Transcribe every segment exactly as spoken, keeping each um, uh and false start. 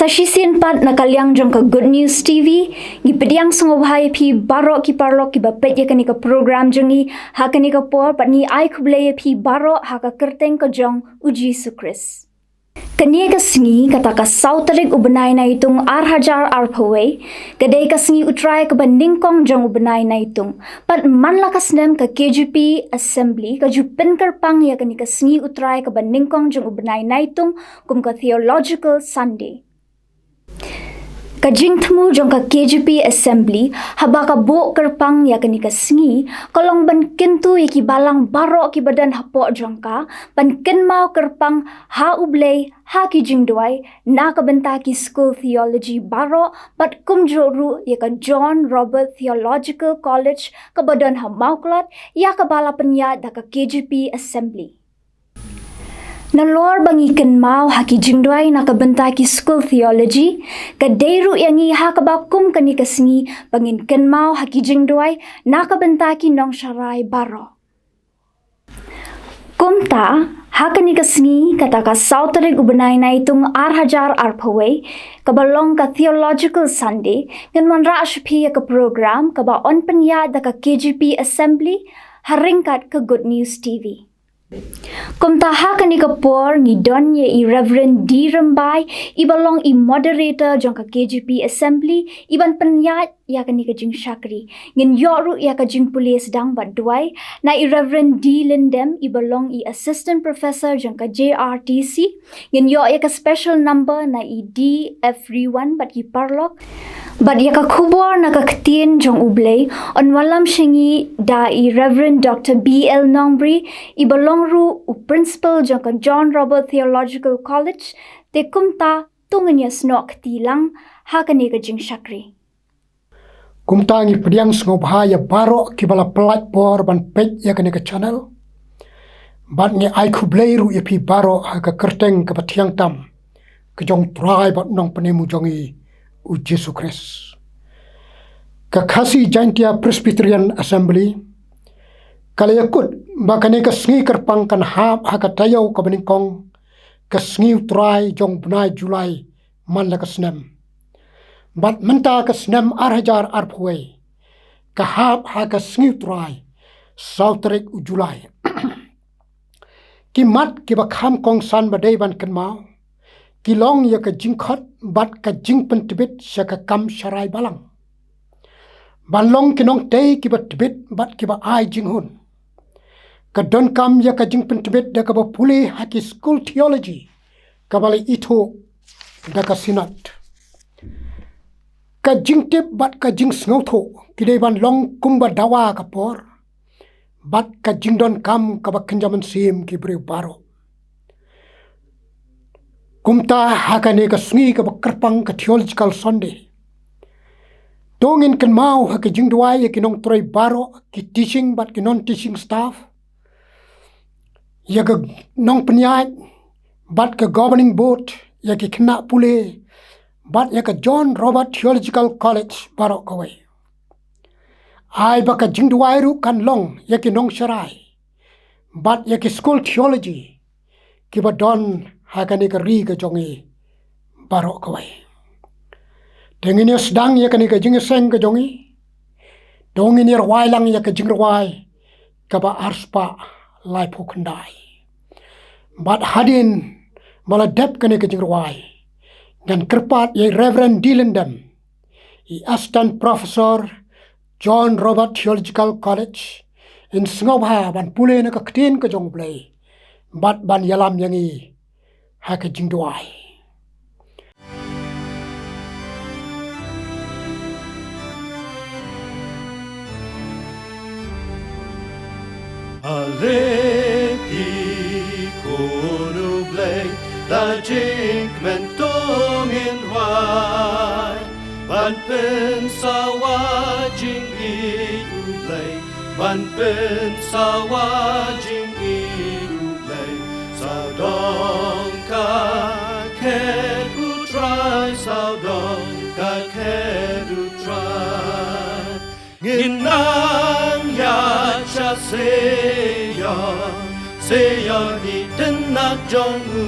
Shisien pat na ka liang jong ka Good News T V, ngi pdiang sngewbha ïa phi baroh ki paralok kiba peit ïa kane ka program jong ngi ha kane ka por, bad ngi ai khublei ïa phi baroh ha ka kyrteng ka jong U Jisu Khrist. Kane ka sngi, kata ka saw tarik u bnai Naitung ar hajar arphew wei, ka dei ka sngi U Trai kaba nyngkong jong u bnai Naitung. Bad man la ka snem ka K J P Assembly ka ju pynkyrpang ïa kane ka sngi U Trai kaba nyngkong jong u bnai Naitung kum ka Theological Sunday. Ka jingthmu jong ka K J P Assembly haba ka buh kyrpang ïa kane ka sngi, ka long ban kyntu ïa ki balang baroh kiba don hapoh jong ka, ban kynmaw kyrpang ha U Blei ha ki jingduwai na ka bynta ki skul theology baroh, bad kumjuh ruh ïa ka John Robert Theological College kaba don ha Mawklat, ïa kaba la pynïaid da ka K J P Assembly. Nalor ba ngi kynmaw ha ki jingduwai na ka bynta ki skul theology, ka dei ruh ïa ngi ha kaba kum kane ka sngi ba ngin kynmaw ha ki jingduwai na ka bynta ki nongsharai baroh. Kumta, ha kane ka sngi, kata ka saw tarik u bnai Naitung ar hajar arphew wei, kaba long ka Theological Sunday, ngin wanrah sha phi ïa ka program kaba yn pynïaid da ka K J P Assembly, ha ryngkat ka Good News T V. Kumta ha kane ka por ngi don ïa i Reverend D Rymbai, iba long i moderator jong ka K J P Assembly, iban pynïaid ïa kane ka jingshakri. Ngin ïoh ruh ïa ka jingpule sdang bad duwai na i Reverend D Lyndem, iba long i Assistant Professor jong ka J R T C. Ngin ïoh ïa ka special number na i D F Riwan bad ki paralok. Bad ïa ka khubor na ka ktien jong U Blei yn wallam sha ngi da i Reverend Doctor B L Nongbri, iba long ruh u principal jong ka John Robert Theological College. Te kumta, to ngin ïa snoh kti lang ha kane ka jingshakri. Kumta ngi pdiang sngewbha ïa baroh kiba la pynlait por ban peit ïa kane ka channel. Bad ngi ai khublei ruh ïa phi baroh ha ka kyrteng kaba thiang tam ka jong U Trai bad Nongpynim u jong ngi, U Jisu Khrist. Ka Khasi Jaintia Presbyterian Assembly ka la ïakut ba kane ka sngi kyrpang kan hap ha ka taïew kaba nyngkong, ka sngi U Trai jong u bnai July man la ka snem. Bad mynta ka snem ar hajar arphew wei, ka hap ha ka sngi U Trai, saw tarik u July. Ki mat kiba kham kongsan ba dei ban kynmaw ki long ïa ka jingkhot bad ka jingpyntbit sha ka kam sharai balang, ban long ki nongtei kiba tbit bad kiba ai jinghun. Ka donkam ïa ka jingpyntbit da kaba pule ha ki skul theology kaba la ithuh da ka Synod. Ka jingtip bad ka jingsngewthuh ki dei ban long kumba dawa ka por bad ka jingdonkam kaba kynja mynsiem ki briew baroh. Kumta ha kane ka sngi kaba kyrpang ka Theological Sunday, to ngin kynmaw ha ka jingduwai ïa ki nongtrei baroh, ki teaching bad ki non-teaching staff, ïa ka nongpynïaid bad ka governing board, ïa ki khynnah pule bad ïa ka John Robert Theological College baroh kawei. Ai ba ka jingduwai ruh kan long ïa ki nongsharai bad ïa ki skul theology kiba don ha kane ka ri ka jong ngi baroh kawei. Te ngin ïa sdang ïa kane ka jingïaseng ka jong ngi, to ngin ïa rwai lang ïa ka jingrwai kaba arspah laiphew khyndai. Bad hadien ba la dep kane ka jingrwai, ngan kyrpad ïa i Reverend D Lyndem, i Assistant Professor, John Robert Theological College, in sngewbha ban pule na ka ktien ka jong U Blei bad ban ïalam ïa ngi ha ka jingduwai. Ale phi khun U Blei, da jingkmen to ngin rwai, ban pynsawa jingïeit U Blei, ban pynsawa jingïeit U Blei. Sawdong ka khet U Trai, sawdong ka khet U Trai. Ngin nang ïaid sha Seion, Seion i tynnat jong U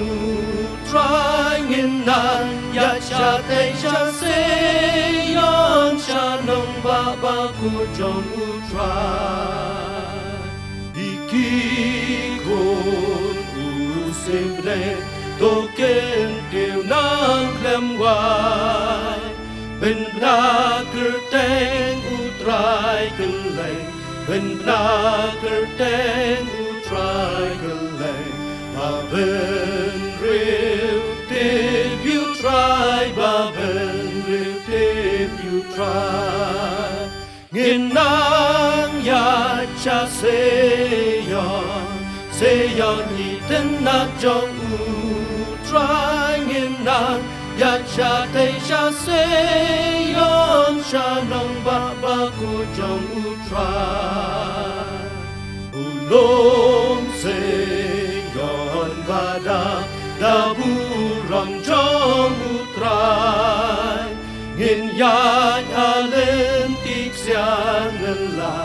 Trai. Ngin nang Ïaid shatei sha Seion, sha nongbah bakhuid jong U Trai. Ki khun u symblew to kyntiew nang khlem wai. Pynbna kyrteng U Trai kylleng, pynbna kyrteng U Trai kylleng. Ba bynriew tip ïa U Trai, ba bynriew tip ïa U Trai. Ngin nang ïaid sha Seion, Seion i tynnat jong U Trai. Ngin nang ïaid shatei sha Seion, sha nongbah bakhuid jong U Trai. U lum Seion ba da, da burom jong U Trai. Ngin ïaid ha lynti ksiar ngi la,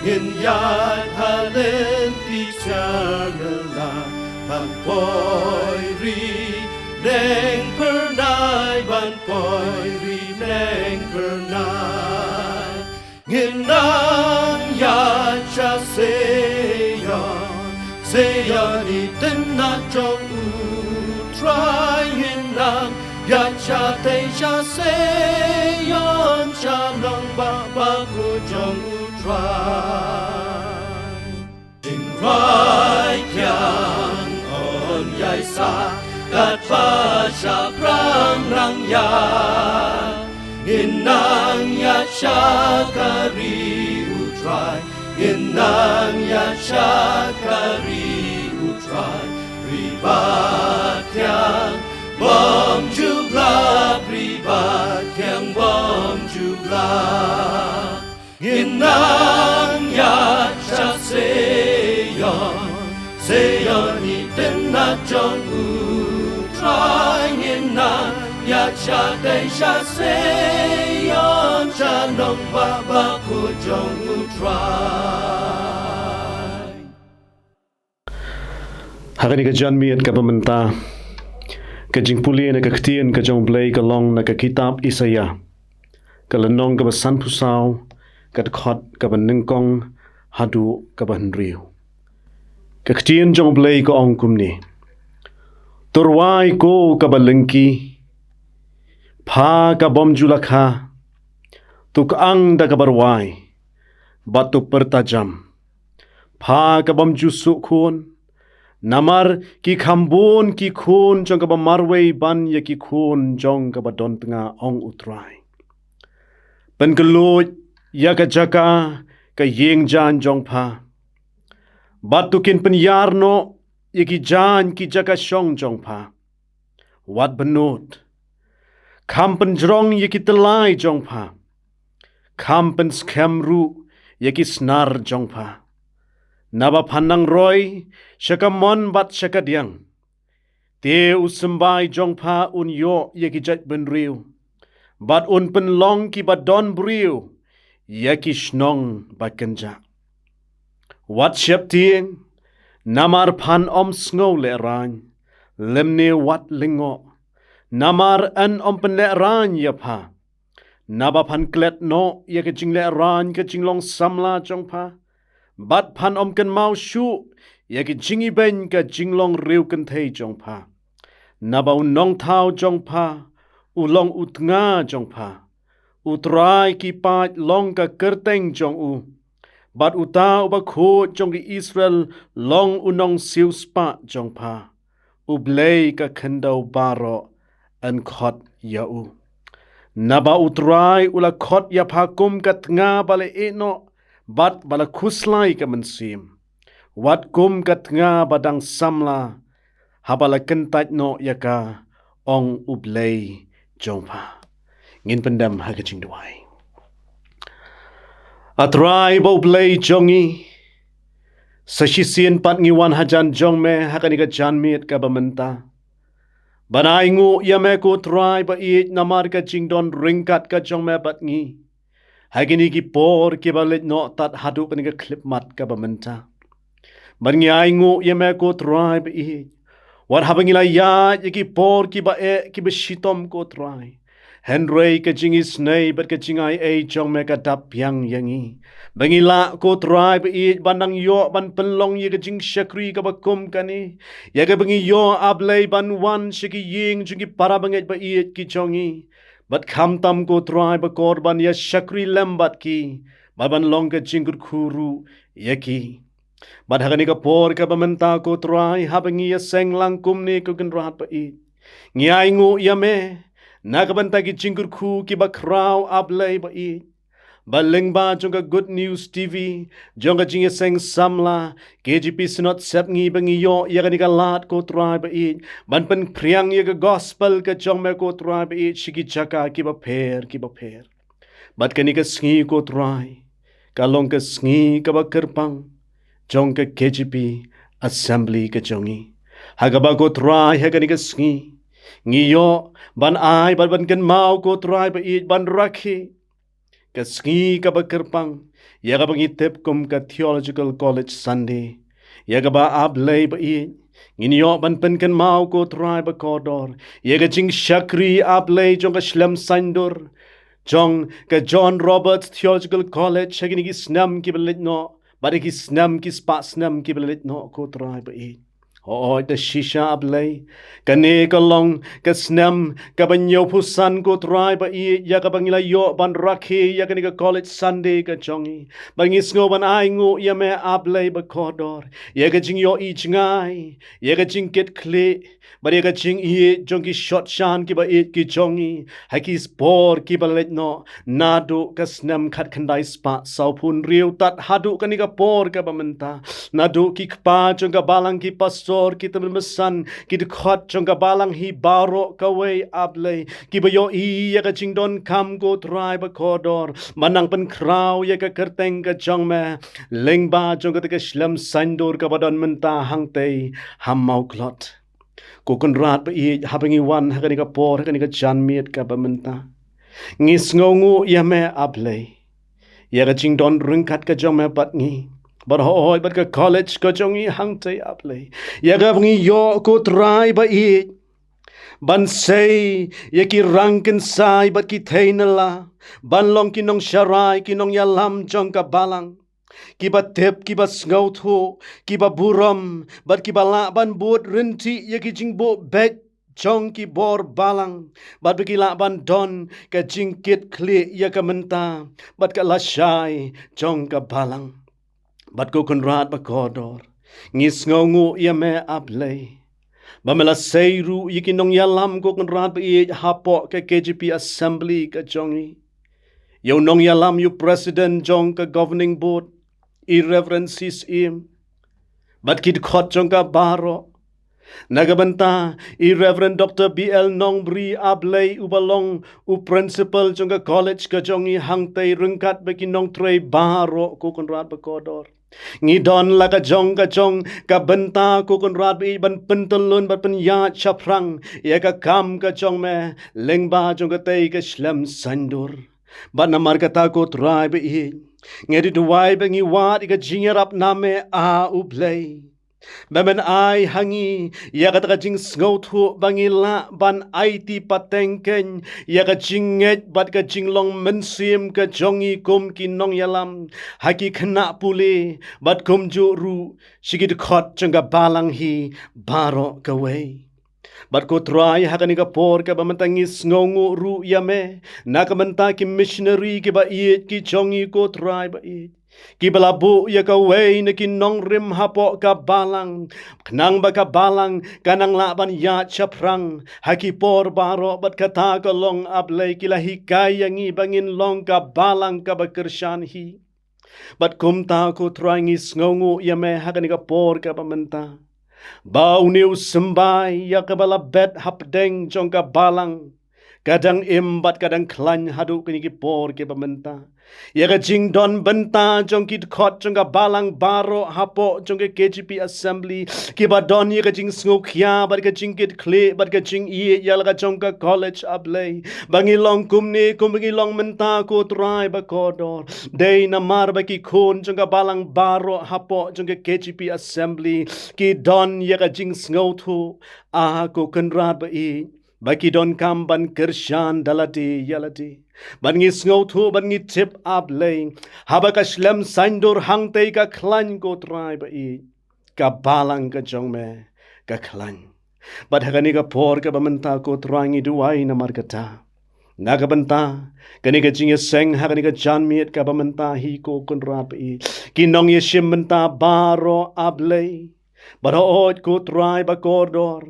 ngin ïaid ha lynti ksiar ngi la. Ban poi ri neng Pyrnai, ban poi ri neng Pyrnai. Ngin nang ïaid sha Seion, Seion i tynnat jong U Trai. Ngin nang ïaid shatei sha Seion, sha nongbah bakhuid jong U Trai. Jingrwai thiang yn ïai sah katba shaphrang nang ïaid. Ngin nang ïaid sha ka ri U Trai, ngin nang ïaid sha ka ri U Trai. Ri ba thiang bym ju blak, ri ba thiang bym ju blak. Ngin nang ïaid sha Seion, Seion i tynnat jong U Trai. Ngin nang ïaid shatei sha Seion, sha nongbah bakhuid jong U Trai. Ha kane ka janmiet kaba mynta, ka jingpule na ka ktien ka jong U Blei ka long na ka kitab Isaïah, ka lynnong kaba sanphew saw, ka dkhot kaba nyngkong haduh kaba hynriew. Ka ktien jong U Blei ka ong kumne: To rwai ko kaba lyngki, pha ka bym ju la kha, to kyang da kaba rwai, bad to pyrta jam, pha ka bym ju suk khun. Namar ki kham bun ki khun jong kaba marwei ban ïa ki khun jong kaba don tnga, ong U Trai. Pynkylluid ïa ka jaka ka ïing jaiñ jong pha, bad to kin pynïar noh ïa ki jaiñ ki jaka shong jong pha. Wat bynnud, kham pynjrong ïa ki tyllai jong pha, kham pynskhem ruh ïa ki snar jong pha. Naba phan nang roi sha ka mon bad sha ka diang, te u symbai jong pha un ïoh ïa ki jaitbynriew, bad un pynlong kiba don briew ïa ki shnong ba kynjah. Wat sheptieng, namar phan ym sngew lehraiñ, lymne wat lyngngoh, namar yn ym pynlehraiñ ïa pha. Naba phan klet noh ïa ka jinglehraiñ ka jinglong samla jong pha, bad phan ym kynmaw shuh ïa ka jingibeiñ ka jinglong riewkynthei jong pha. Naba U Nongthaw jong pha u long u tnga jong pha, U Trai ki paid long ka kyrteng jong u, bad Uta Uba Khuid jong ki Israel long u nongsiewspah jong pha. U Blei ka khyndew baroh yn khot ïa u. Naba U Trai u la khot ïa pha kum ka tnga ba la ïehnoh bad ba la khuslai ka mynsiem, wat kum ka tnga ba dang samla, haba la kyntait noh ïa ka, ong U Blei jong pha. Ngin pyndem ha ka jingduwai. A Trai ba U Blei jong ngi, sa shisien pat ngi wan hajan jong me ha kane ka janmiet kaba mynta, ban ainguh ïa me ko Trai ba ïeit namar ka jingdon ryngkat ka jong me bad ngi ha kine ki por kiba leit noh tad haduh kane ka khyllipmat kaba mynta. Ban ngi ainguh ïa me ko Trai ba ïeit, Wat haba ngi la ïaid ïa ki por kiba eh kiba shitom, ko Trai, hynrei ka jingisynei bad ka jingai ei jong me ka dap biang ïa ngi. Ba ngi lah, ko Trai ba ïeit, ban nang ïoh ban pynlong ïa ka jingshakri kaba kum kane, ïa kaba ngi ïoh, A Blei, ban wan sha ki ïing jong ki para bangeit ba ïeit ki jong ngi. Bad khamtam, ko Trai bakordor, ban ïa shakri lem bad ki, bad ban long ka jingkyrkhu ruh ïa ki. Bad ha kane ka por kaba mynta, ko Trai, haba ngi ïaseng lang kumne, ko Kynrad ba ïeit, ngi ainguh ïa me na ka bynta ki jingkyrkhu kiba khraw, A Blei ba ïeit, ba lyngba jong ka Good News T V, jong ka jingïaseng samla K J P Synod Sepngi, ba ngi ïoh ïa kane ka lad, ko Trai ba ïeit, ban pynphriang ïa ka gospel ka jong me, ko Trai ba ïeit, sha ki jaka kiba pher kiba pher. Bad kane ka sngi, ko Trai, ka long ka sngi kaba kyrpang jong ka K J P Assembly ka jong ngi, ha kaba, ko Trai, ha kane ka sngi ngi ïoh ban ai bad ban kynmaw, ko Trai ba ïeit, ban rakhe ka sngi kaba kyrpang, ïa kaba ngi tip kum ka Theological College Sunday, ïa kaba, A Blei ba ïeit, ngin ïoh ban pynkynmaw, ko Trai bakordor, ïa ka jingshakri, A Blei, jong ka shlem saiñdur jong ka John Roberts Theological College ha kine ki snem kiba la leit noh, bad ha ki snem, ki spah snem kiba la leit noh, ko Trai ba ïeit. Hooid, da shisha, A Blei, kane ka long ka snem kaba hynñiewphew san, ko Trai ba ïeit, ïa kaba ngi la ïoh ban rakhe ïa kane ka College Sunday ka jong ngi. Bad ngi sngew ban ainguh ïa me, A Blei bakordor, ïa ka jingïohi jngai, ïa ka jingkitkhlieh, bad ïa ka jingïeit jong ki shot shan kiba ïeit ki jong ngi ha ki por kiba la leit noh, naduh ka snem khatkhyndai spah sawphew hynriew tad haduh kane ka por kaba mynta. Naduh ki kpa jong ka balang, ki pastor, ki tymmen basan, ki dkhot jong ka balang hi baroh kawei, A Blei, kiba ïohi ïa ka jingdonkam, ko Trai bakordor, ban nang pynkhraw ïa ka kyrteng ka jong me lyngba jong kata ka shlem saiñdur kaba don mynta hangtei ha Mawklot. Ko Kynrad ba ïeit, haba ngi wan ha kane ka por, ha kane ka janmiet kaba mynta, ngi sngewnguh ïa me, A Blei, ïa ka jingdon ryngkat ka jong me bad ngi, bad hooid, bad ka college ka jong ngi hangtei, A Blei, ïa kaba ngi ïoh, ko Trai ba ïeit, ban sei ïa ki rangkynsai bad ki thei nylla, ban long ki nongsharai, ki nongïalam jong ka balang, kiba tip, kiba sngewthuh, kiba burom, bad kiba lah ban bud ryntih ïa ki jingbuh beit jong ki bor balang, bad ba ki lah ban don ka jingkitkhlieh ïa ka mynta bad ka lashai jong ka balang. Bad ko Kynrad bakordor, ngi sngewnguh ïa me, A Blei, ba me la sei ruh ïa ki nongïalam, ko Kynrad ba ïeit, hapoh ka K J P Assembly ka jong ngi, ïa u nongïalam, ïa u President jong ka Governing Board, i Reverend C. Syiem, bad ki dkhot jong ka baroh. Na ka bynta i Reverend Doctor B. L. Nongbri, A Blei, uba long u Principal jong ka college ka jong ngi hangtei, ryngkat bad ki nongtrei baroh, ko Kynrad bakordor. Ngi don la ka jong ka jong ka bynta, ko Kynrad ba ïeit, ban pyntyllun bad pynïaid shaphrang ïa ka kam ka jong me lyngba jong katei ka shlem saiñdur. Bad namar kata, ko Trai ba ïeit, ngi duwai ba ngi wad ïa ka jingïarap na me, A U Blei, ba men ai ha ngi ïa kata ka jingsngewthuh ba ngi lah ban aiti pateng keiñ ïa ka jingngeit bad ka jinglong mynsiem ka jong ngi kum ki nongïalam ha ki khynnah pule, bad kumjuh ruh sha ki dkhot jong ka balang hi baroh kawei. Bad ko Trai, ha kane ka por kaba mynta ngi sngewnguh ruh ïa me na ka bynta ki missionary kiba ïeit ki jong ngi, ko Trai ba ïeit, kiba la buh ïa kawei na ki nongrim hapoh ka balang, khnang ba ka balang kan nang lah ban ïaid shaphrang ha ki por baroh. Bad kata ka long, A Blei, ki la hikai ïa ngi ba ngin long ka balang kaba kyrshan hi. Bad kumta, ko Trai, ngi sngewnguh ïa me ha kane ka por kaba mynta, ba une u symbai ïa kaba la bet hapdeng jong ka balang ka dang im bad ka dang khlaiñ haduh kine ki por kiba mynta. ïa ka jingdon bynta jong ki dkhot jong ka balang baroh hapoh jong ka K J P Assembly, kiba don ïa ka jingsngewkhia bad ka jingkitkhlieh bad ka jingïeit ïa la ka jong ka college, A Blei. Ba ngi long kumne kumba ngi long mynta, ko Trai ba kordor, dei namar ba ki khun jong ka balang baroh hapoh jong ka K J P Assembly ki don ïa ka jingsngewthuh, A ko Kynrad ba ïeit, ba ki donkam ban kyrshan da lade ïa lade. Bad ngi sngewthuh bad ngi tip, A Blei, haba ka shlem saiñdur hangtei ka khlaiñ, ko Trai ba ïeit, ka balang ka jong me ka khlaiñ. Bad ha kane ka por kaba mynta, ko Trai, ngi duwai namar kata, na ka bynta kane ka jingïaseng ha kane ka janmiet kaba mynta hi, ko Kynrad ba ïeit, ki nongïashim bynta baroh, A Blei, bad hooid, ko Trai ba kordor,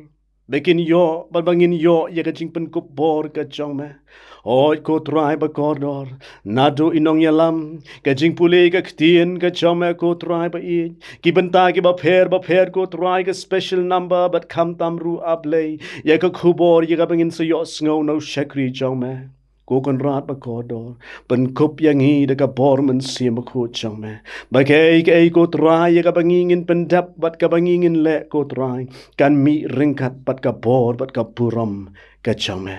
ba kin ïoh bad ba ngin ïoh ïa ka jingpynkup bor ka jong me. Hooid, ko Trai ba kordor, naduh i nongïalam, ka jingpule ka ktien ka jong me, ko Trai ba ïeit, ki bynta kiba pher bapher, ko Trai, ka special number, bad khamtam ruh, A Blei, ïa ka khubor ïa kaba ngin sa ïohsngew na u shakri jong me, ko Kynrad ba kordor, pynkup ïa ngi da ka bor Mynsiem Bakhuid jong me, ba kaei kaei, ko Trai, ïa kaba ngi ngin pyndep bad kaba ngi ngin leh, ko Trai, kan mih ryngkat bad ka bor bad ka burom ka jong me.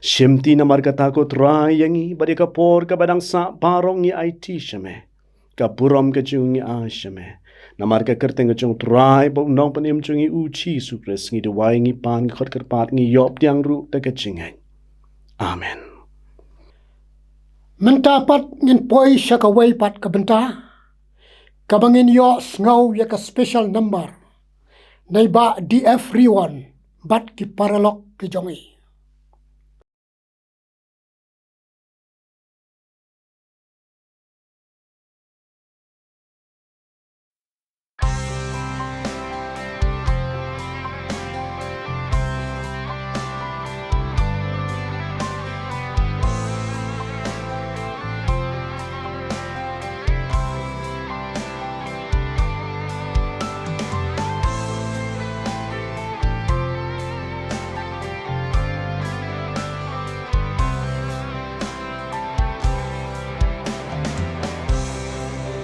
Shimti namar kata, ko Trai, ïa ngi bad ïa ka por kaba dang sah baroh ngi aiti sha me. Ka burom ka jong ngi ai sha me. Namar ka kyrteng ka jong u Trai bad u Nongpynim jong ngi, U Jisu Khrist, ngi duwai, ngi pan, ngi khot kyrpad, ngi ïoh pdiang ruh da ka jingngeit. Amen. Mynta pat ngin poi sha kawei pat ka bynta, kaba ngin ïohsngew ïa ka special number na i Bah D F Riwon bad ki paralok ki jong i.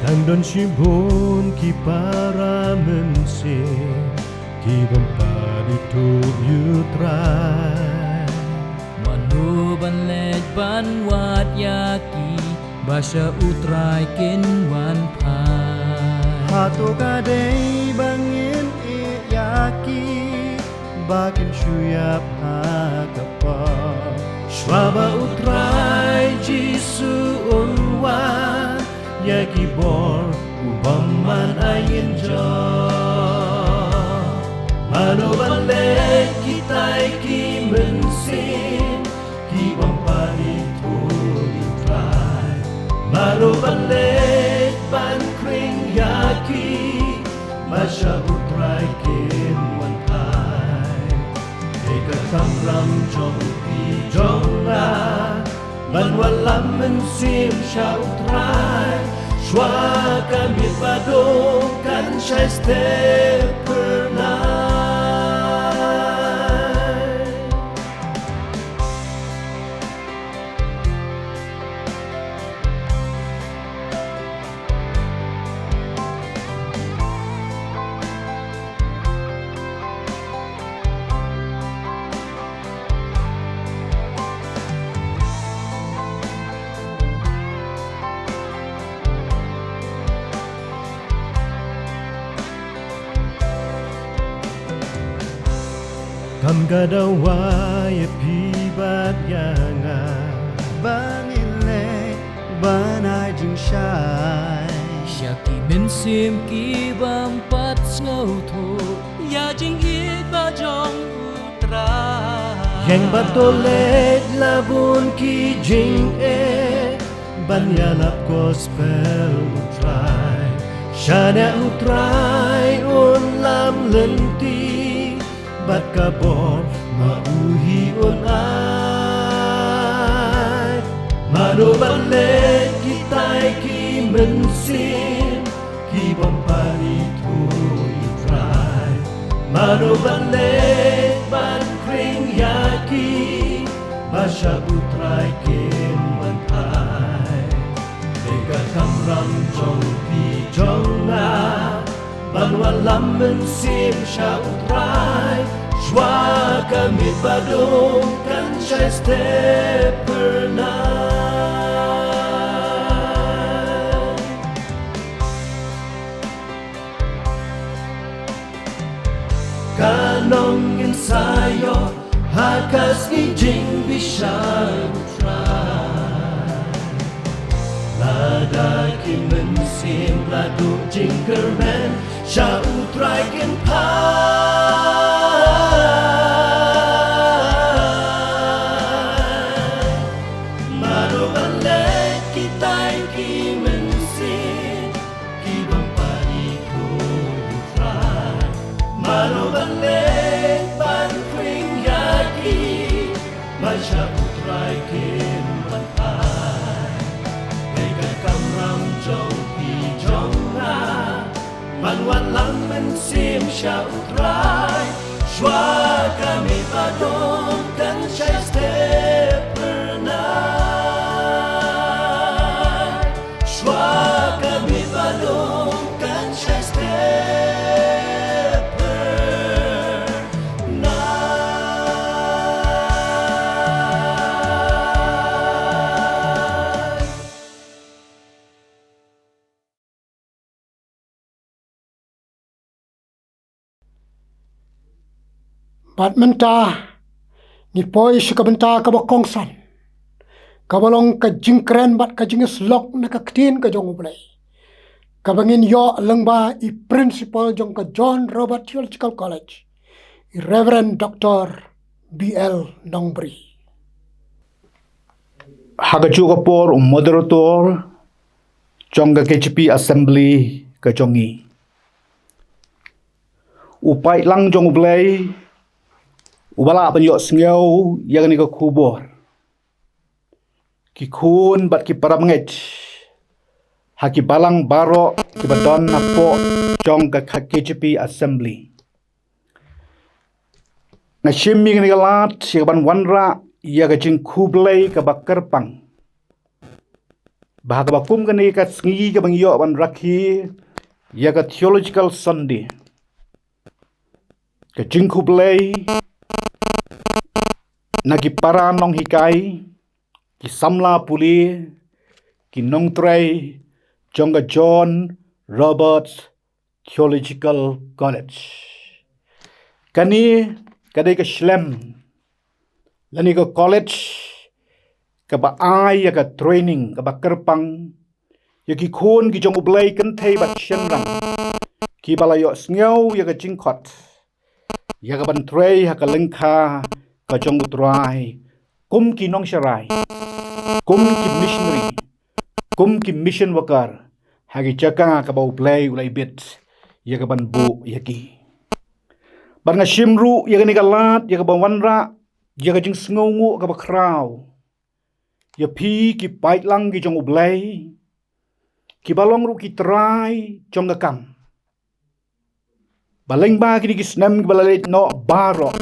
Tang don shibun ki para mynsiem ki bym pat ithuh ïa u Trai. Mano ban leit ban wad ïa ki ba sha u Trai kin wan phai? Hato ka dei ba ngin ïeh ïa ki ba kin shu ïap ha ka por, shuwa ba u Trai Jisu un wan ïa ki bor u bym man ain jong? Mano ban leit kitai ki mynsiem ki bym pat ithuh ïa u Trai? Mano ban leit ban khring ïa ki ba sha u Trai kin wan phai? Dei ka kamram jong phi jong nga ban wallam mynsiem sha u Trai shuwa ka miet ba dum kan shai step phyrnai. Kam ka dawa ïa phi bad ïa nga ba ngin leit ban ai jingshai sha ki mynsiem ki bym pat sngewthuh ïa jingïeit ba jong u Trai. Ïeng bad to leit la bun ki jingeh ban ïalap gospel u Trai. Shane u Trai un lam lynti bad ka bor ma u hi un ai. Mano ban leit kitai ki mynsiem ki bym pat ithuh ïa u Trai? Mano ban leit ban khring ïa ki ba sha u Trai kin wan phai? Ram jong phi jong nga ban wallam mynsiem sha U Trai, shuwa ka miet ba dum kan shai step pyrnai. Ka nong ngin sa ïoh ha ka sngi jingbishar U Trai. Lada ki mynsiem la duh jingkyrmen, sha U Trai kin phai. Mano ban leh kitai ki mynsiem, ki bym pat ïeit ïa U Trai. Mano ban leh ban khring ïa ki, ba sha U Trai kin wan phai. Dei ka kamram jong phi jong nga ban wallam mynsiem sha U Trai, shuwa ka miet ba dum kan shai step pyrnai. Shuwa ka miet ba dum kan shai step pyrnai. Bad mynta ngi poi sha ka bynta kaba kongsan, kaba long ka jingkren bad ka jingïasyllok na ka ktien ka jong U Blei, kaba ngin ïoh lyngba i Principal jong ka John Roberts Theological College, i Reverend Doctor B L Nongbri. Ha kajuh ka por u moderator jong ka K J P Assembly ka jong ngi, u paidlang jong U Blei uba lah ban ïohsngew ïa kane ka khubor, ki khun bad ki para bangeit ha ki balang baroh kiba don hapoh jong ka K J P Assembly. Nga shim ïa kane ka lad ïa kaban wanrah ïa ka jingkhublei kaba kyrpang ba ha kaba kum kane ka sngi kaba ngi ïoh ban rakhe ïa ka Theological Sunday, ka jingkhublei na ki para nonghikai, ki samla pule, ki nongtrei jong ka John Roberts Theological College. Kane ka dei ka shlem lane ka college kaba ai ïa ka training kaba kyrpang ïa ki khun ki jong U Blei kynthei bad shynrang kiba la ïohsngew ïa ka jingkhot ïa kaban trei ha ka lyngkha ka jong U Trai kum ki nongsharai, kum ki missionary, kum ki mission worker ha ki jaka kaba U Blei u la ibit ïa kaban buh ïa ki. Bad nga shim ruh ïa kane ka lad ïa kaban wanrah ïa ka jingsngewnguh kaba khraw ïa phi ki paidlang ki jong U Blei kiba long ruh ki trai jong ka kam, ba lyngba kine ki snem kiba la leit noh baroh,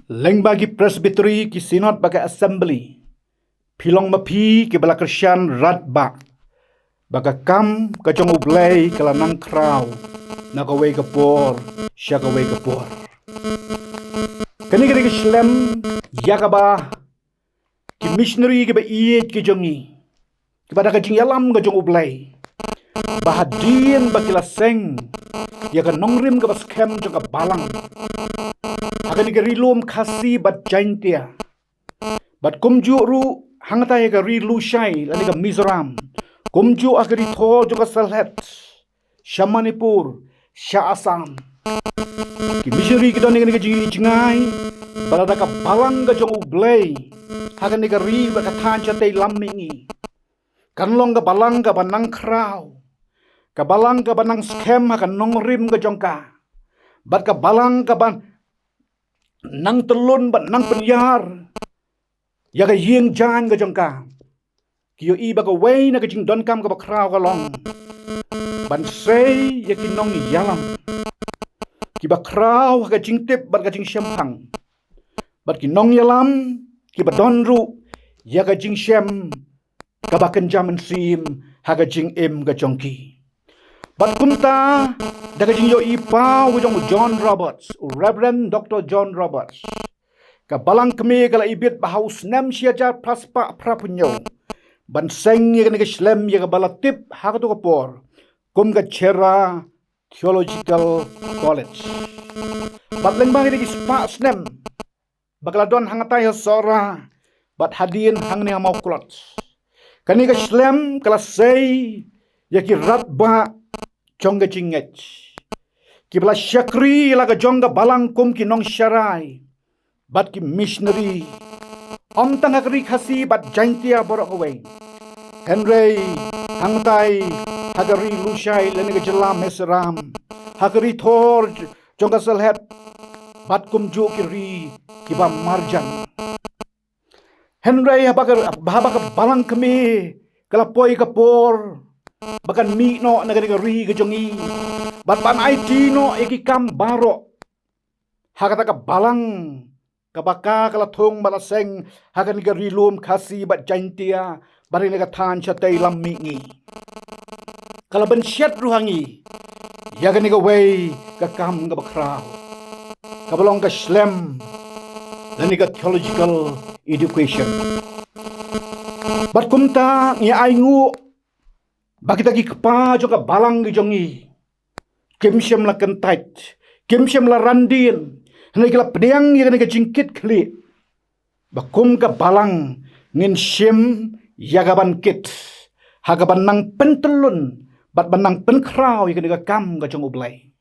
lyngba ki presbytery, ki synod bad ka assembly, phi long ma phi kiba la kyrshan radbah ba ka kam ka jong U Blei ka la nang khraw na kawei ka por sha kawei ka por. Kane ka dei ka shlem ïa kaba ki missionary kiba ïeit ki jong ngi, kiba da ka jingïalam ka jong U Blei, ba hadien ba ki la seng ïa ka nongrim kaba skhem jong ka balang ha kane ka ri lum Khasi bad Jaintia, bad kumjuh ruh hangta ïa ka ri Lushai lane ka Mizoram, kumjuh ha ka ri Thor jong ka Sylhet, sha Manipur, sha Assam. Ki missionary ki don ïa kane ka jingïohi jngai ba lada ka balang ka jong U Blei ha kane ka ri bad ka thaiñ shatei lam mihngi kan long ka balang kaba nang khraw, ka balang kaba nang skhem ha ka nongrim ka jong ka, bad ka balang kaba nang tyllun bad nang pynïar ïa ka ïing jaiñ ka jong ka. Ki ïohi ba kawei na ka jingdonkam kaba khraw ka long ban sei ïa ki nongïalam kiba khraw ha ka jingtip bad ka jingshemphang, bad ki nongïalam kiba don ruh ïa ka jingshem kaba kynja mynsiem ha ka jingim ka jong ki. Bad kumta, da ka jingïohi paw ka jong u John Roberts, u Reverend Doctor John Roberts, ka balang kmie ka la ibit bha ha u snem shi hajar phra spah phra phew hynñiew ban seng ïa kane ka shlem ïa kaba la tip ha kato ka por kum ka Cherra Theological College. Bad lyngba kine ki spah snem ba ka la don hangtai ha Sohra bad hadien hangne ha Mawklod, kane ka shlem ka la sei ïa ki radbah jong ka jingngeit, kiba la shakri ïa la ka jong ka balang kum ki nongsharai bad ki missionary, ym tang ha ka ri Khasi bad Jaintia baroh kawei, hynrei hangtai ha ka ri Lushai lane ka jylla Mizoram, ha ka ri Thor jong ka Sylhet, bad kumjuh ki ri kiba marjan. Hynrei haba ka, haba ka balang kmie ka la poi ka por ba kan mih noh na kane ka ri ka jong ngi bad ban aiti noh ïa ki kam baroh ha kata ka balang kaba ka, ka la thung bad la seng ha kane ka ri lum Khasi bad Jaintia bad ha kane ka thaiñ shatei lam mihngi. Ka la bynshet ruh ha ngi ïa kane kawei ka kam kaba khraw, kaba long ka shlem lane ka theological education. Bad kumta ngi ainguh ba kita ki kpa jong ka balang ki jong ngi kim shym la kyntait, kim shym la randien, hynrei ki la pdiang ïa kane ka jingkit khlieh ba kum ka balang ngin shim ïa kaban kit ha kaban nang pyntyllun bad ban nang pynkhraw ïa kane ka kam ka jong U Blei.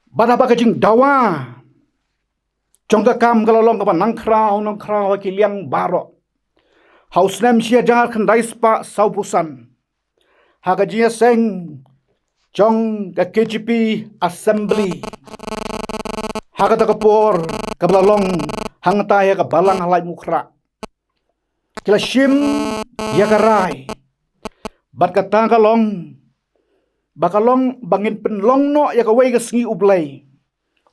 Bad haba ka jingdawa jong ka kam ka la long kaba nang khraw nang khraw ha ki liang baroh, ha u snem shi hajar khyndai spah saw phew san, ha ka jingïaseng jong ka K J P Assembly ha kata ka por kaba la long hangtai ha ka balang ha Laitumkhrah, ki la shim ïa ka rai bad kata ka long ba ka long ba ngin pynlong noh ïa kawei ka sngi U Blei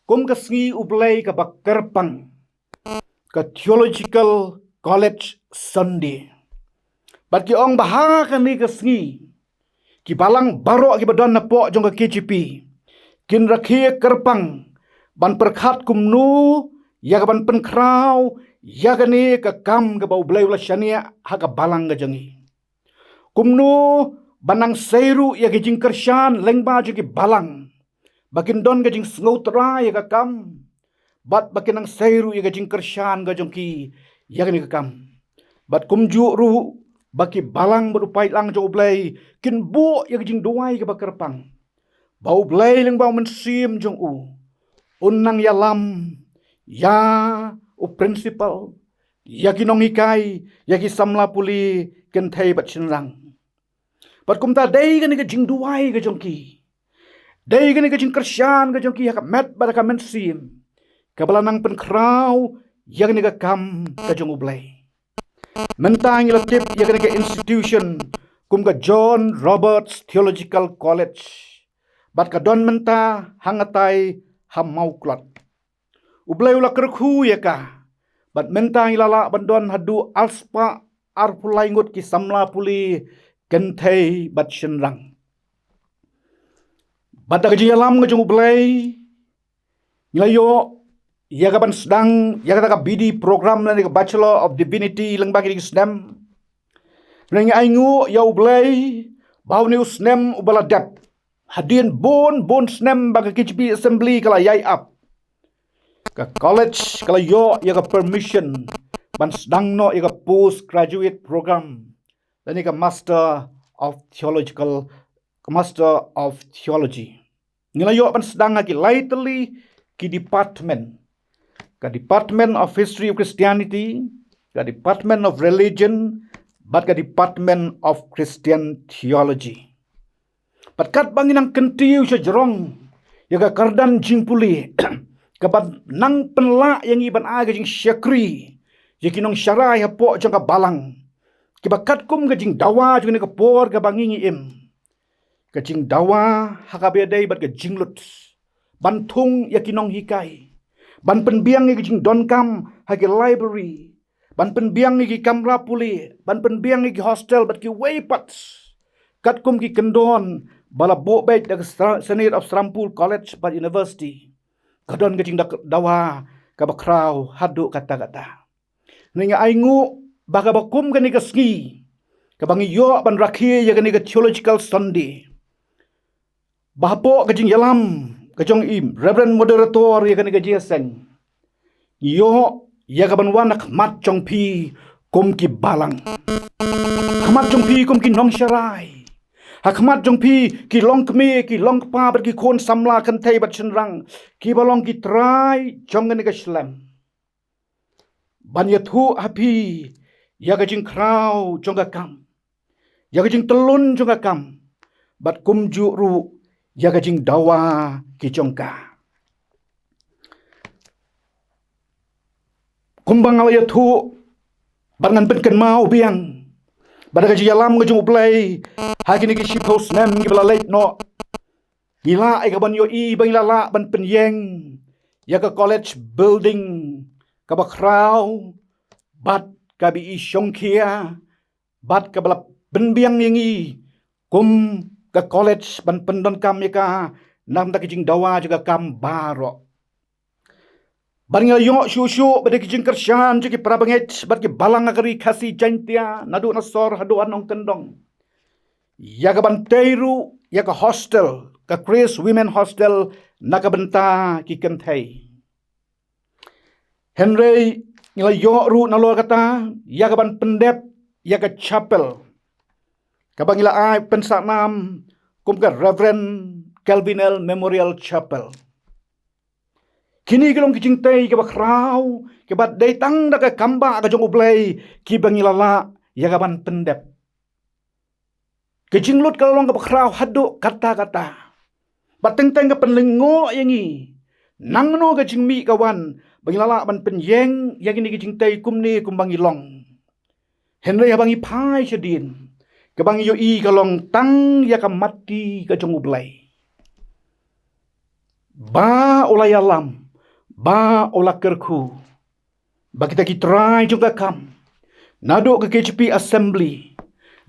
kum ka sngi U Blei kaba kyrpang, ka Theological College Sunday. Bad ki ong ba ha kane ka sngi ki balang baroh kiba don napoh jong ka K J P kin rakhe kyrpang ban pyrkhat kumno ïa kaban pynkhraw ïa kane ka kam kaba U Blei u la shaniah ha ka balang ka jong ngi. Kumno ban nang sei ruh ïa ka jingkyrshan lyngba jong ki balang ba kin don ka jingsngewthuh ïa ka kam bad ba kin nang sei ruh ïa ka jingkyrshan ka jong ki ïa kane ka kam. Bad kumjuh ruh ba ki balang bad u paidlang jong U Blei kin buh ïa ka jingduwai kaba kyrpang ba U Blei lyngba U Mynsiem jong u un nang ïalam ïa u principal, ïa ki nonghikai, ïa ki samla pule kynthei bad shynrang. Bad kumta dei kane ka jingduwai ka jong ki, dei kane ka jingkyrshan ka jong ki ha ka met bad ha ka mynsiem, kaba la nang pynkhraw ïa kane ka kam ka jong U Blei. Mynta ngi la tip ïa kane ka institution kum ka John Roberts Theological College, bad ka don mynta hangtai ha Mawklod. U Blei u la kyrkhu ïa ka bad mynta ngi la lah ban don haduh arspah arphew lai ngut ki samla pule kynthei bad shynrang. Bad da ka jingïalam ka jong U Blei ngi la ïoh ïa kaban sdang ïa kata ka B D program lane ka Bachelor of Divinity lyngba kine ki snem. Ngi ainguh ïa U Blei ba une u snem uba la dep, hadien bun bun snem ba ka K J P Assembly ka la ïai ap, ka college ka la ïoh ïa ka permission ban sdang noh ïa ka postgraduate program lane ka Master of Theological, ka Master of Theology. Ngi la ïoh ban sdang ha ki lai tylli ki department, ka Department of History of Christianity, ka Department of Religion bad ka Department of Christian Theology. Bad katba ngi nang kyntiew sha jrong ïa ka kyrdan jingpule kaban nang pynlah ïa ngi ban ai ka jingshakri ïa ki nongsharai hapoh jong ka balang, kiba katkum ka jingdawa jong kane ka por kaba ngi ngi im, ka jingdawa ha kaba ïadei bad ka jinglut ban thung ïa ki nonghikai, ban pynbiang ïa ki jingdonkam ha ki library, ban pynbiang ïa ki kamra pule, ban pynbiang ïa ki hostel bad kiwei pat katkum ki kyndon ba la buh beit da ka Sra- Synod of Serampore College bad University, ka don ka jingdawa kaba khraw haduh katta katta. Ngi ainguh ba kaba kum kane ka sngi kaba ngi ïoh ban rakhe ïa kane ka Theological Sunday, ba hapoh ka jingïalam ka jong i Reverend Moderator ïa kane ka jingïaseng, ngi ïoh ïa ka ban wan ha khmat jong phi kum ki balang, ha khmat jong phi kum ki nongsharai, ha khmat jong phi ki longkmie, ki longkpa bad ki khun samla kynthei bad shynrang kiba long ki trai jong kane ka shlem, ban ïathuh ha phi ïa ka jingkhraw jong ka kam, ïa ka jingtyllun jong ka kam, bad kumjuh ruh ïa ka jingdawa ki jong ka. Kumba nga la ïathuh bad ngan pynkynmaw biang, ba da ka jingïalam ka jong U Blei, ha kine ki shiphew snem kiba la leit noh, ngi lah ïa ka ban ïohi ba ngi la lah ban pynïeng ïa ka college building kaba khraw bad kaba i shongkhia bad kaba la pynbiang ïa ngi kum ka college ban pyndonkam ïa ka namar ka jingdawa jong ka kam baroh. Bad ngi la ïoh shuh shuh ba da ki jingkyrshan jong ki para bangeit bad ki balang ha ka ri Khasi Jaiñtia, naduh na sor haduh ha nongkyndong, ïa ka ban tei ruh ïa ka hostel, ka Grace Women Hostel, na ka bynta ki kynthei. Hynrei ngi la ïoh ruh nalor kata ïa ka ban pyndep ïa ka chapel, kaba ngi la ai pynsahnam kum ka Reverend Calvin L Memorial Chapel. Kine ki long ki jingtei kiba khraw, kiba dei tang da ka kambah ka jong U Blei kiba ngi la lah ïa ka ban pyndep. Ka jinglut ka la long kaba khraw haduh katta katta. Bad teng teng ka pynlyngngoh ïa ngi nangno ka jingmih ka wan ba ngi la lah ban pynïeng ïa kine ki jingtei kumne kumba ngi long. Hynrei haba ngi phai shadien, kaba ngi ïohi ka long tang ïa ka matti ka jong U Blei, ba u la ïalam, ba u la kyrkhu, ba kita ki trai jong ka kam, naduh ka K J P Assembly,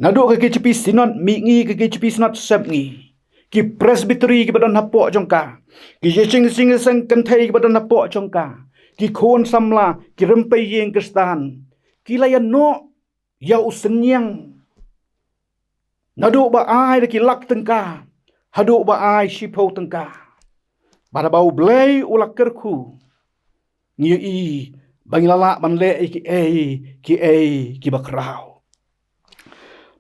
naduh ka K J P Synod Mihngi, ka K J P Synod Sepngi, ki Presbytery kiba don hapoh jong ka, ki jingïaseng kynthei kiba don hapoh jong ka, ki khun samla, ki rympei ïing Khristan, ki la ïanoh ïa u synñiang, naduh ba ai da ki lak tyngka haduh ba ai shiphew tyngka. Bad haba U Blei u la kyrkhu, ngi ïohi ba ngi la lah ban leh ïa kiei kiei kiba khraw.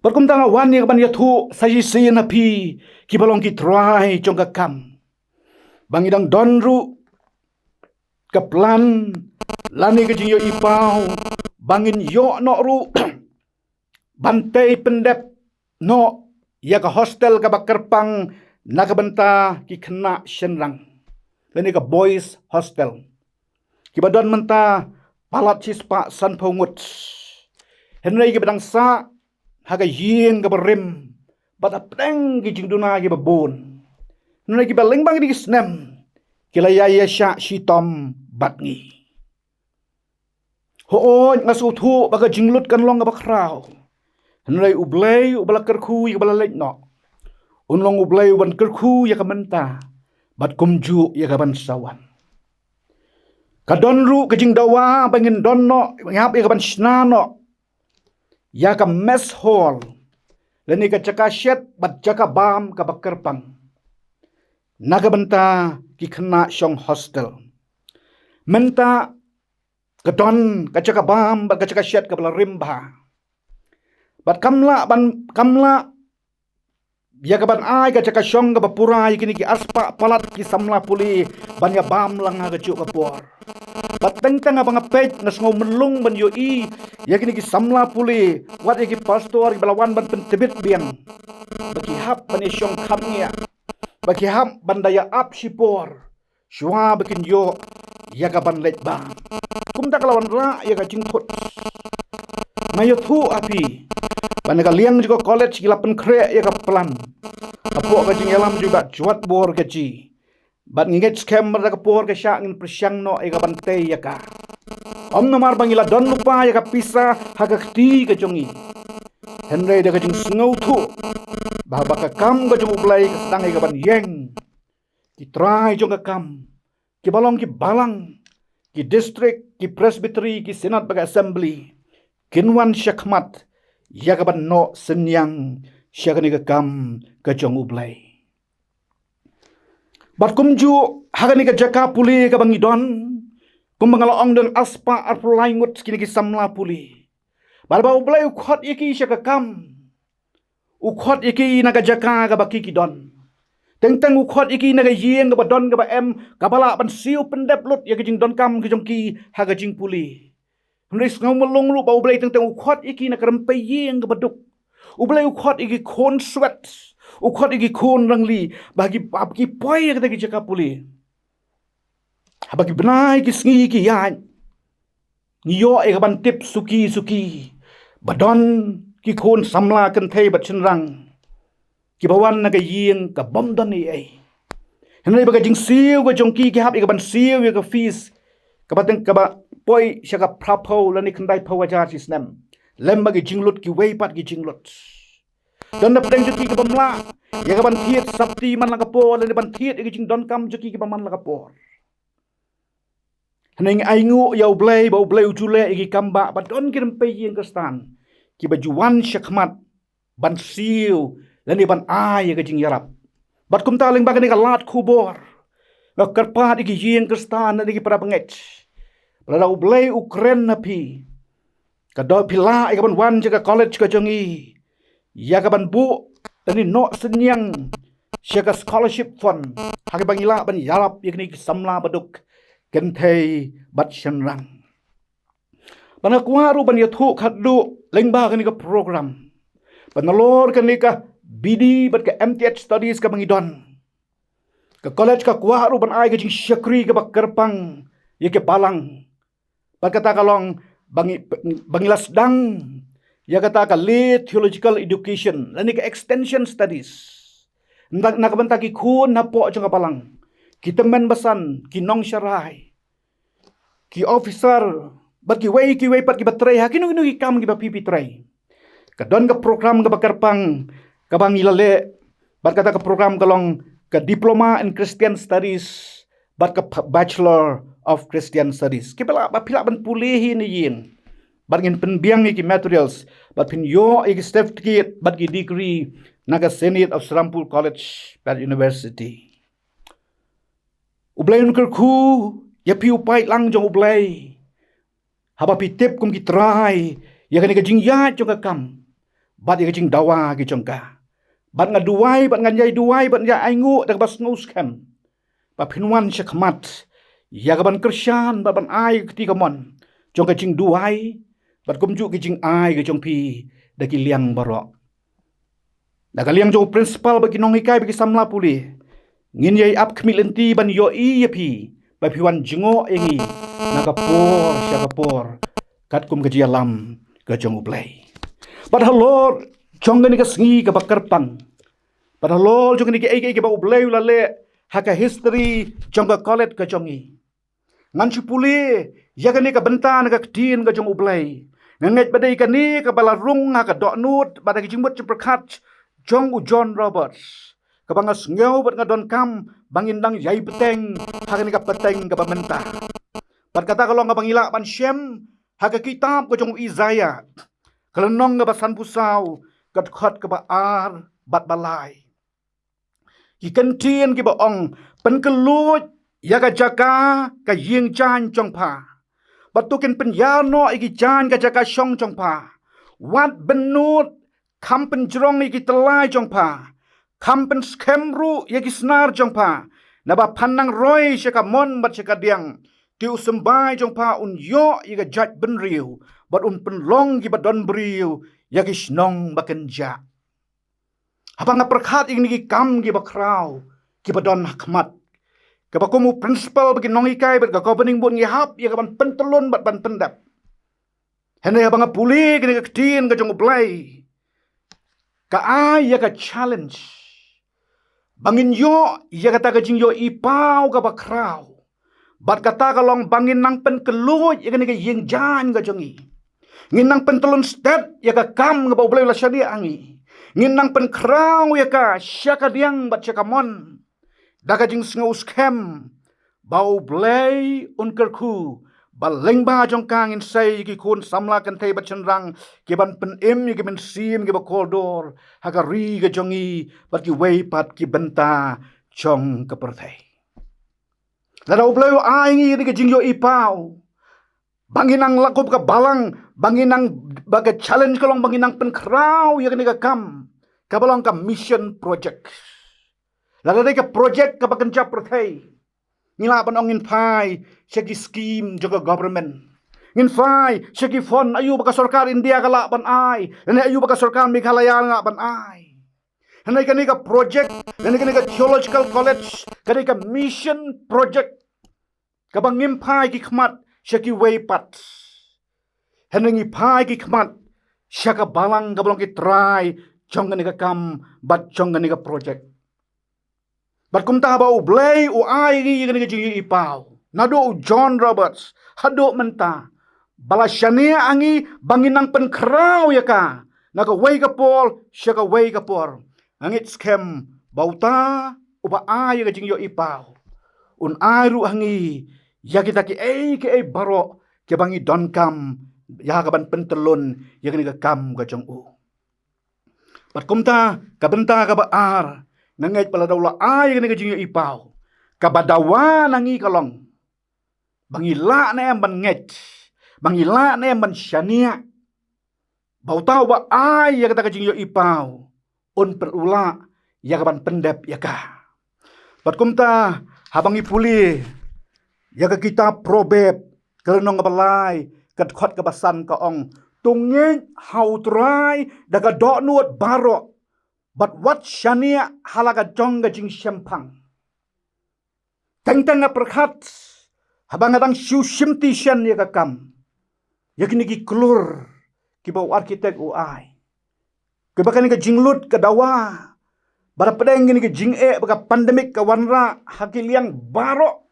Bad kumta nga wan ïa ka ban ïathuh sa shisien ha phi kiba long ki trai jong ka kam, ba ngi dang don ruh ka plan lane ka jingïohi paw ba ngin ïoh noh ruh ban tei pyndep noh ïa ka hostel kaba kyrpang na ka bynta ki khynnah shynrang, lane ka boys hostel, kiba don mynta palat shispah sanphew ngut. Hynrei kiba dang sah ha ka ïing kaba rim bad hapdeng ki jingduna kiba bun, hynrei kiba lyngba kine ki snem ki la ïai ïashah shitom bad ngi. Hooid, nga sngewthuh ba ka jinglut kan long kaba khraw, hynrei U Blei uba la kyrkhu ïa kaba la leit noh, un long U Blei uban kyrkhu ïa ka mynta bad kumjuh ïa ka ban sa wan. Ka don ruh ka jingdawa ba ngin don noh, ngi hap ïa ka ban shna noh ïa ka mess hall, lane ka jaka shet bad jaka bam kaba kyrpang na ka bynta ki khynnah shong hostel. Mynta ka don ka jaka bam bad ka jaka shet kaba la rim bha, bad kam lah ban, kam lah ïa ka ban ai ka jaka shong kaba pura ïa kine ki arspah palat ki samla pule ban ïa bam lang ha kajuh ka por. Bad teng teng haba nga peit, nga sngew mlung ban ïohi ïa kine ki samla pule, wat ïa ki pastor kiba la wan ban pyntbit biang, ba ki hap ban ïa shong khapngiah, ba ki hap ban da ïa ap shipor shuwa ba kin ïoh ïa ka ban leit bam. Kumta ka la wanrah ïa ka jingthut. Nga ïathuh ha phi ba na ka liang jong ka college ki la pynkhreh ïa ka plan hapoh ka jingïalam jong i Bah Jwat Bor Gaji, Bad ngi ngeit skhem ba da ka por ka shah ngin pyrshang noh ïa ka ban tei ïa ka. Ym namar ba ngi la don lypa ïa ka pisa ha ka kti ka jong ngi, hynrei da ka jingsngewthuh ba, ba ka kam ka jong U Blei ka sdang ïa ka ban ïeng. Ki trai jong ka kam, kiba long ki balang, ki district, ki presbytery, ki synod bad ka assembly, kin wan shakhmat ïa ka ban noh synñiang sha kane ka kam ka jong U Blei. Bad kumjuh ha kane ka jaka pule kaba ngi don, kumba nga la ong, don arspah arphew lai ngut kine ki samla pule. Bad ba U Blei u khot ïa ki sha ka kam, u khot ïa ki na ka jaka kaba ki ki don. Teng teng u khot ïa ki na ka ïing kaba don kaba em, kaba lah ban siew pyndep lut ïa ka jingdonkam ka jong ki ha ka jingpule. Hynrei sngewmlung ruh ba U Blei teng teng u khot ïa ki na ka rympei ïing kaba duk. U Blei u khot ïa ki khun swet, u khot ïa ki khun rangli, ba ki, ba ki poi ïa kata ki jaka pule. Haba ki bnai ki sngi ki ïaid, ngi ïoh ïa ka ban tip suki suki ba don ki khun samla kynthei bad shynrang kiba wan na ka ïing ka bym don ei ei. Hynrei ba ka jingsiew ka jong ki, ki hap ïa ka ban siew ïa ka fees kaba teng, kaba poi sha ka phraphew lane khyndaiphew hajar shi snem, lem bad ki jinglut kiwei pat ki jinglut. Don na pdeng jong ki ki bym lah ïa ka ban thied sopti man la ka por lane ban thied ïa ka jingdonkam jong ki kiba man la ka por. Hynrei ngi ainguh ïa U Blei ba U Blei u ju leh ïa ki kam ba, ba don ki rympei ïing Khristan kiba ju wan shakhmat ban siew lane ban ai ïa ka jingïarap. Bad kumta lyngba kane ka lad khubor, nga kyrpad ïa ki ïing Khristan lane ki para bangeit, ba lada U Blei u kren na phi, ka dei phi lah ïa ka ban wan sha ka college ka jong ngi ïa ka ban buh lane noh synñiang sha ka scholarship fund, ha kaba ngi lah ban ïarap ïa kine ki samla baduk, kynthei bad shynrang. Bad nga kwah ruh ban ïathuh khatduh lyngba kane ka program ba nalor kane ka B D bad ka M Th studies kaba ngi don, ka college ka kwah ruh ban ai ka jingshakri kaba kyrpang ïa ki balang. Bad kata ka long ba ngi, ba ngi la sdang ïa kata ka lay theological education lane ka extension studies na, na ka bynta ki khun hapoh jong ka balang, ki tymmen basan, ki nongsharai, ki officer, bad kiwei kiwei pat kiba trei ha kino kino ki kam kiba phi phi trei. Ka don ka program kaba kyrpang kaba ngi la leh, bad kata ka program ka long ka Diploma in Christian Studies bad ka p-, Bachelor of Christian Studies, kiba lah ba phi lah ban pule hi na ïing. Bad ngin pynbiang ïa ki materials bad phin ïoh ïa ki certificate bad ki degree na ka Synod of Serampore College bad University. U Blei un kyrkhu ïa phi u paidlang jong U Blei, haba phi tip kum ki trai ïa kane ka jingïaid jong ka kam bad ïa ka jingdawa ki jong ka. Bad nga duwai, bad ngan ïai duwai, bad ïai ainguh da kaba sngewskhem ba phin wan shakhmat ïa ka ban kyrshan bad ban ai ka kti kamon jong ka jingduwai bad kumjuh ka jingai ka jong phi da ki liang baroh. Na ka liang jong u principal bad ki nonghikai bad ki samla pule, ngin ïai ap khmih lynti ban ïohi ïa phi ba phi wan jngoh ïa ngi na ka por sha ka por katkum ka jingïalam ka jong U Blei. Bad halor jong kane ka sngi kaba kyrpang, bad halor jong kine kiei kiei kiba U Blei u la leh ha ka history jong ka college ka jong ngi, ngan shu pule ïa kane ka bynta na ka ktien ka jong U Blei. Nga ngeit ba dei kane kaba la rung ha ka dohnud bad ha ka jingmut jingpyrkhat jong u John Roberts, kaba nga sngew bad nga donkam ba ngin dang ïai bteng ha kane ka bteng kaba mynta. Bad kata ka long kaba ngi lah ban shem ha ka kitab ka jong u Isaïah, ka lynnong kaba sanphew saw, ka dkhot kaba ar bad ba lai. Ki kyntien kiba ong, pynkylluid ïa ka jaka ka ïing jaiñ jong pha, bad to kin pynïar noh ïa ki jaiñ ka jaka shong jong pha. Wat bynnud, kham pynjrong ïa ki tyllai jong pha, kham pynskhem ruh ïa ki snar jong pha. Naba phan nang roi sha ka mon bad sha ka diang, te u symbai jong pha un ïoh ïa ka jaid bynriew, bad un pynlong kiba don briew ïa ki shnong ba kynjah. Haba nga pyrkhat ïa kine ki kam kiba khraw kiba don ha khmat, kaba kum u principal bad ki nonghikai bad ka governing board ngi hap ïa ka ban pyntyllun bad ban pyndep. Hynrei haba nga pule kine ki ktien ka jong U Blei, ka ai ïa ka challenge, ba ngin ïoh ïa kata ka jingïohi paw kaba khraw. Bad kata ka long ba ngin nang pynkhlaiñ ïa kane ka ïing jaiñ ka jong ngi. Ngin nang pyntlun stet ïa ka kam kaba U Blei u la shaniah ha ngi. Ngin nang pynkhraw ïa ka sha ka diang bad sha ka mon. Da ka jingsngewskhem ba U Blei un kyrkhu ba lyngba jong ka ngin sei ïa ki khun samla kynthei bad shynrang ki ban pynim ïa ki mynsiem kiba kordor ha ka ri ka jong ngi bad kiwei pat ki bynta jong ka pyrthei. Lada U Blei u ai ngi ïa ka jingïohi paw ba ngin nang lah kum ka balang, ba ngin nang, ba ka challenge ka long ba ngin nang pynkhraw ïa kane ka kam kaba long ka mission project. Lada dei ka project kaba kynja pyrthei, ngi lah ban ong ngin phai sha ki scheme jong ka government. Ngin phai sha ki fund, aïu ba ka sorkar India ka lah ban ai, lane aïu ba ka sorkar Meghalaya ka lah ban ai. Hynrei kane ka project, lane kane ka theological college, kane ka mission project, kaba ngim phai ki khmat sha kiwei pat. Hynrei ngi phai ki khmat sha ka balang kaba long ki trai jong kane ka kam bad jong kane ka project. Bad kumta ba U Blei u ai ngi ïa kane ka jingïohi paw naduh u John Roberts haduh mynta, ba la shaniah ha ngi ba ngin nang pynkhraw ïa ka na kawei ka por sha kawei ka por. Nga ngeit skhem ba uta uba ai ïa ka jingïohi paw un ai ruh ha ngi ïa kita kiei kiei baroh kiba ngi donkam ïa ka ban pyntlun ïa kane ka kam ka jong u. Bad kumta ka bynta kaba ar, nga ngeit ba lada u la ai ïa kane ka jingïohi paw, kaba dawa na ngi ka long ba ngi lah ne em ban ngeit, ba ngi lah ne em ban shaniah ba uta uba ai ïa kata ka jingïohi paw un pynlah ïa ka ban pyndep ïa ka. Bad kumta haba ngi pule ïa ka kitab Proverb, ka lynnong kaba lai, ka dkhot kaba san ka ong, to ngeit ha U Trai da ka dohnud baroh bad wat shaniah ha la ka jong ka jingshemphang. Teng teng nga pyrkhat haba nga dang shu shim ti shen ïa ka kam, ïa kine ki klur kiba u architect u ai, kiba kane ka jinglut ka dawa ba da pdeng kine ki jingeh ba ka pandemic ka wanrah ha ki liang baroh.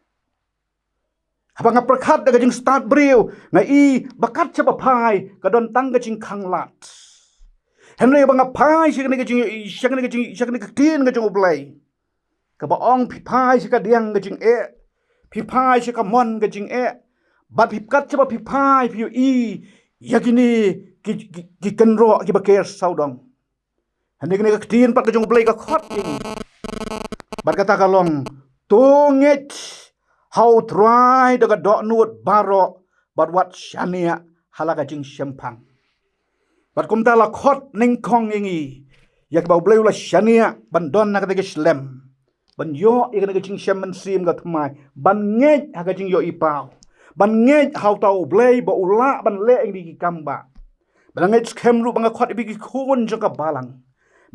Haba nga pyrkhat da ka jingstad briew, nga i ba kat shaba phai ka don tang ka jingkhanglad. Hynrei ba nga phai sha kane ka jing, sha kane ka jing, sha kane ka ktien ka jong U Blei, kaba ong phi phai sha ka diang ka jingeh, phi phai sha ka mon ka jingeh, bad phi kat shaba phi phai phi ïohi ïa kine ki, ki, ki kynroh kiba ker sawdong. Hynrei kane ka ktien pat ka jong U Blei ka khot ïa ngi bad kata ka long, to ngeit ha U Trai da ka dohnud baroh bad wat shaniah ha la ka jingshemphang. Bad kumta la khot nyngkong ïa ngi ïa kiba U Blei u la shaniah ban don ha kata ka shlem, ban ïoh ïa kane ka jingshem mynsiem ka thymmai, ban ngeit ha ka jingïohi paw, ban ngeit ha uta U Blei ba u lah ban leh ïa ngi ki kam ba. Ba la ngeit skhem ruh ba nga khot ïa phi ki khun jong ka balang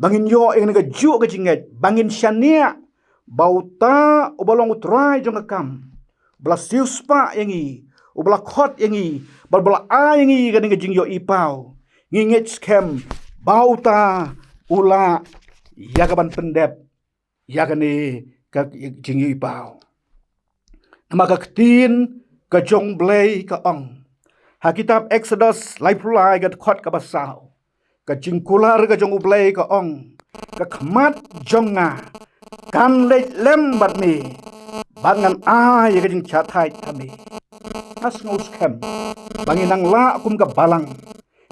ba ngin ïoh ïa kane ka juh ka jingngeit, ba ngin shaniah ba uta uba long U Trai jong ka kam, ba la siewspah ïa ngi, uba la khot ïa ngi, ba, ba la ai ïa ngi kane ka jingïohi paw, ngi ngeit skhem ba uta u lah ïa ka ban pyndep ïa kane ka jingïohi paw. Namar ka ktien ka jong U Blei ka ong ha kitab Exodus laiphew lai ka dkhot kaba saw, ka jingkular ka jong U Blei ka ong, ka khmat jong nga kan leit lem bad me bad ngan ai ïa ka jingshah thait ha me. Nga sngew skhem ba ngin nang lah kum ka balang,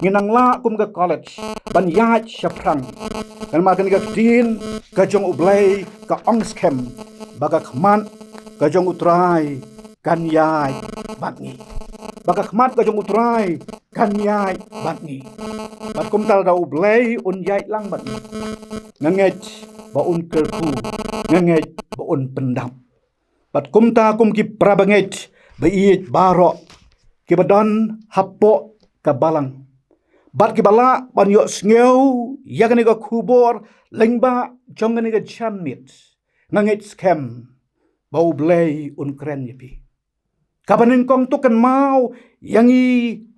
ngin nang lah kum ka college ban ïaid shaphrang. Namar kane ka ktien ka jong U Blei ka ong skhem ba ka khmat ka jong U Trai kan ïaid bad ngi. Ba ka khmat ka jong U Trai kan ïaid bad ngi. Bad kumta lada U Blei un ïaid lang bad ngi, nga ngeit ba un kyrkhu, nga ngeit ba un pyndap. Bad kumta kum ki parabangeit ba ïeit baroh kiba don hapoh ka balang bad kiba lah ban ïohsngew ïa kane ka khubor lyngba jong kane ka janmiet, nga ngeit skhem ba U Blei un kren ïa phi. Kaba nyngkong, to kynmaw ïa ngi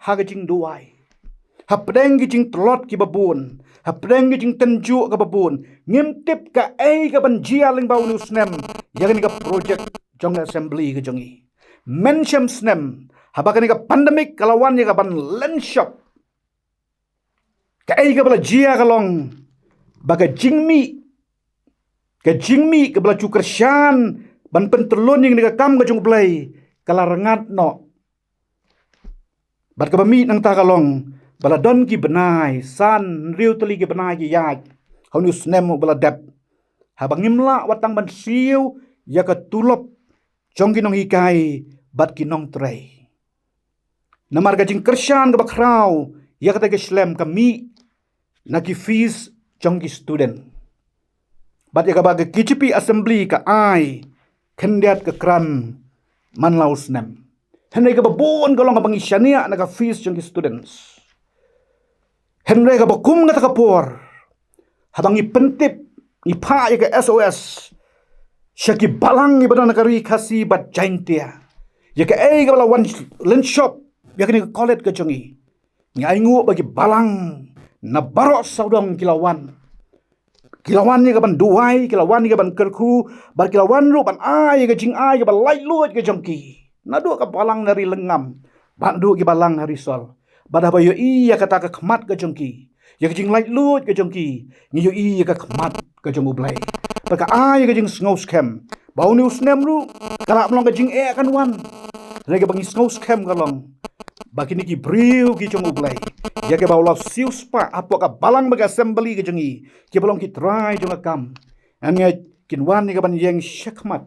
ha ka jingduwai hapdeng ki jingtlot kiba bun, hapdeng ka jingtynjuh kaba bun, ngim tip kaei kaban jia lyngba une u snem ïa kane ka project jong ka assembly ka jong ngi. Mynshem snem, haba kane ka pandemic ka la wan ïa kaban lynshop, kaei kaba la jia ka long ba ka jingmih, ka jingmih kaba la ju kyrshan ban pyntyllun ïa kane ka kam ka jong U Blei, ka la rngat noh. Bad kaba mih nangta ka long ba la don ki bnai, san hynriew tylli ki bnai ki ïaid ha une u snem uba la dep, haba ngim lah wat tang ban siew ïa ka tulop jong ki nonghikai bad ki nongtrei. Namar ka jingkyrshan kaba khraw ïa kata ka shlem ka mih na ki fees jong ki student. Bad ïa kaba ka K J P assembly ka ai khyndiat ka kran man la u snem. Hynrei kaba bun ka long kaba ngi shaniah na ka fees jong ki students. Hynrei kaba kum kata ka por, haba ngi pyntip, ngi phah ïa ka S O S sha ki balang kiba don ha ka ri Khasi bad Jaintia, ïa kaei kaba la wan lynshop ïa kane ka college ka jong ngi, ngi ainguh ba ki balang na baroh sawdong ki la wan. Ki la wan ïa kaban duwai, ki la wan ïa kaban kyrkhu, bad ki la wan ruh ban ai ïa ka jingai kaba laitluid ka jong ki, naduh ka balang na ri Lyngngam bad naduh ki balang ha ri Sol. Bad haba ïohi ïa kata ka khmat ka jong ki, ïa ka jinglaitluid ka jong ki, ngi ïohi ïa ka khmat ka jong U Blei. Bad ka ai ïa ka jingsngewskhem ba une u snem ruh ka lah ban long ka jingeh kan wan. Hynrei kaba ngi sngewskhem ka long ba kine ki briew ki jong U Blei, ïa kiba u la siewspah hapoh ka balang bad ka assembly ka jong ngi, kiba long ki trai jong ka kam, ngeit kin wan ïa kaban ïeng shakhmat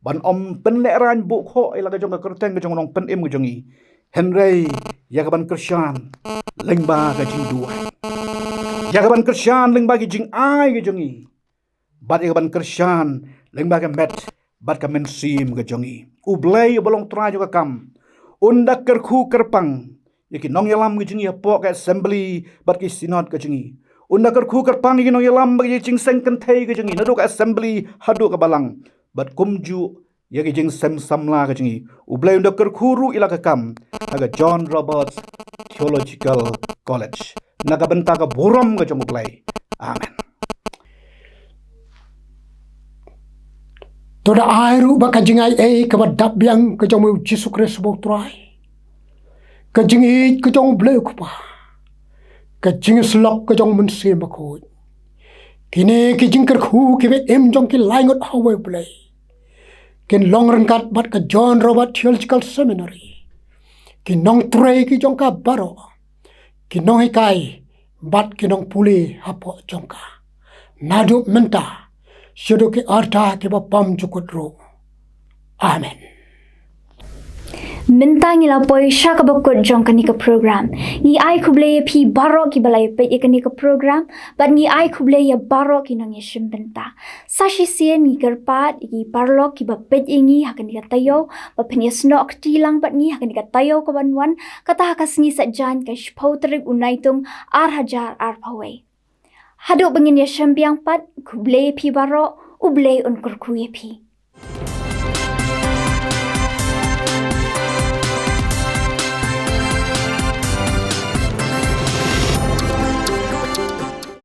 ban ym pynlehraiñ buh khoh ïa la ka jong ka kyrteng ka jong u Nongpynim ka jong ngi, hynrei ïa kaban kyrshan lyngba ka jingduwai, ïa kaban kyrshan lyngba ki jingai ka jong ngi, bad ïa kaban kyrshan lyngba ka met bad ka mynsiem ka jong ngi. U Blei uba long Trai jong ka kam, un da kyrkhu kyrpang ïa ki nongïalam ka jong ngi hapoh ka assembly bad ki synod ka jong ngi. Un da kyrkhu kyrpang ïa ki nongïalam bad ïa ki jingseng kynthei ka jong ngi, naduh ka assembly haduh ka balang, bad kumjuh ïa ki jingsem samla ka jong ngi. U Blei un da kyrkhu ruh ïa la ka kam ha ka John Roberts Theological College, na ka bynta ka burom ka jong U Blei. Amen. To da ai ruh ba ka jingai ei kaba dap biang ka jong U Jisu Khrist uba U Trai, ka jingïeit ka jong U Blei U Kpa, ka jingïasyllok ka jong U Mynsiem Bakhuid, kine ki jingkyrkhu kiba im jong ki laingut ha uwei U Blei, kin long ryngkat bad ka John Roberts Theological Seminary, ki nongtrei ki jong ka baroh, ki nonghikai bad ki nongpule hapoh jong ka, naduh mynta shaduh ki arta kiba bymjukut ruh. Amen. Mynta ngi la poi sha kaba kut jong kane ka program. Ngi ai khublei ïa phi baroh kiba la ïa peit ïa kane ka program, bad ngi ai khublei ïa baroh ki nongïashim bynta. Sa shisien ngi kyrpad ïa ki paralok kiba peit ïa ngi ha kane ka taïew, ba phin ïasnoh kti lang bad ngi ha kane ka taïew kaban wan, kata ha ka sngi Saitjaiñ ka shiphew tarik u Naitung ar hajar arphew wei. Haduh ba ngin ïashem biang pat, khublei ïa phi baroh, U Blei un kyrkhu ïa phi.